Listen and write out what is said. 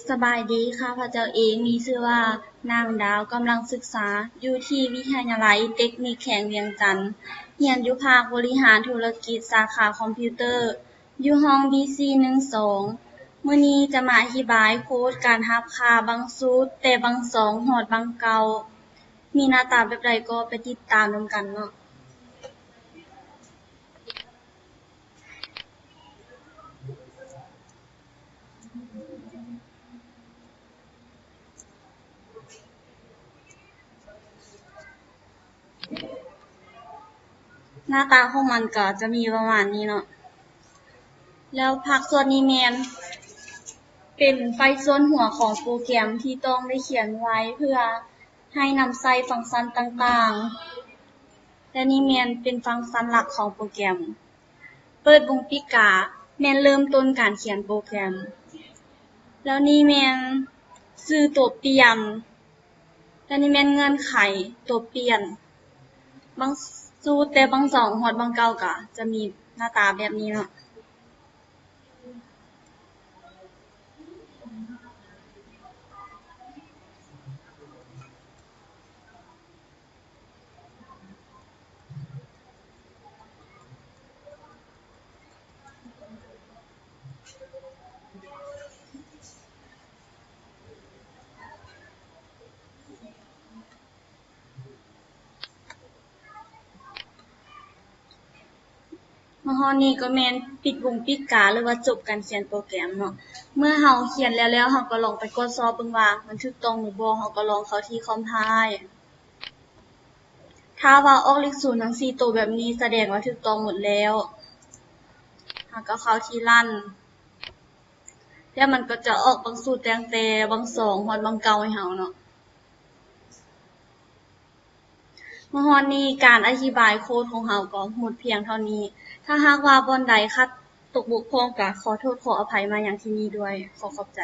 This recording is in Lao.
ສະບາຍດີ, ຂ້າພະເຈົ້າເອງມີຊື່ວ່າ ນາງດາວ, ກຳລັງສຶກສາຢູ່ທີ່ວິທະຍາໄລເຕັກນິກແຂວງວຽງຈັນ, ຮຽນຢູ່ພາກບໍລິຫານທຸລະກິດ ສາຂາຄອມພິວເຕີ ຢູ່ຫ້ອງ ບີຊີ ໜຶ່ງສອງ. ມື້ນີ້ຈະມາອະທິບາຍໂຄດການຮັບຄ່າບັງສູດແຕ່ບັງສອງຮອດບັງເກົ້າ ມີໜ້າຕາແບບໃດກໍໄປຕິດຕາມນຳກັນເນາະ. ໜ້າຕາຂອງມັນກໍຈະມີປະມານນີ້ເນາະ. ແລ້ວພາກສ່ວນນີ້ແມ່ນເປັນໄຟລ໌ສ່ວນຫົວຂອງໂປຣແກຣມທີ່ຕ້ອງໄດ້ຂຽນໄວ້ເພື່ອ ໃຫ້ນຳໃຊ້ຟັງຊັນຕ່າງໆ ແລະ ນີ້ແມ່ນເປັນຟັງຊັນຫຼັກຂອງໂປຣແກຣມ. ເປີດວົງປີກກາ ແມ່ນເລີ່ມຕົ້ນການຂຽນໂປຣແກຣມ. ແລ້ວນີ້ແມ່ນຊື່ຕົວປ່ຽນ. ແລ້ວນີ້ແມ່ນເງື່ອນໄຂຕົວປ່ຽນ. ບັງສູດແຕ່ບັງສອງຮອດບັງເກົ້າກະຈະມີໜ້າຕາແບບນີ້ເນາະ. ມາຮອດນີ້ກໍແມ່ນປິດວົງປີກກາ ຫຼືວ່າຈົບການຂຽນໂປຣແກຣມເນາະ. ເມື່ອເຮົາຂຽນແລ້ວໆ ເຮົາກໍລອງໄປກວດສອບເບິ່ງວ່າມັນຖືກຕ້ອງຫຼືບໍ່, ເຮົາກໍລອງເຂົ້າທີ່ຄອມພາຍ. ຖ້າວ່າອອກເລກສູນທັງສີ່ໂຕແບບນີ້ ສະແດງວ່າຖືກຕ້ອງໝົດແລ້ວ. ເຮົາກໍເຂົ້າທີ່ລັນ ແລ້ວມັນກໍຈະອອກບັງສູດຕັ້ງແຕ່ບັງສອງຮອດບັງເກົ້າໃຫ້ເຮົາເນາະ. ມາຮອດນີ້ການອະທິບາຍໂຄດຂອງເຮົາກໍໝົດພຽງເທົ່ານີ້. ຖ້າຫາກວ່າບ່ອນໃດຂາດຕົກບົກຜ່ອງ ກໍຂໍໂທດຂໍອະໄພມາຍັງທີ່ນີ້ດ້ວຍ. ຂໍຂອບໃຈ.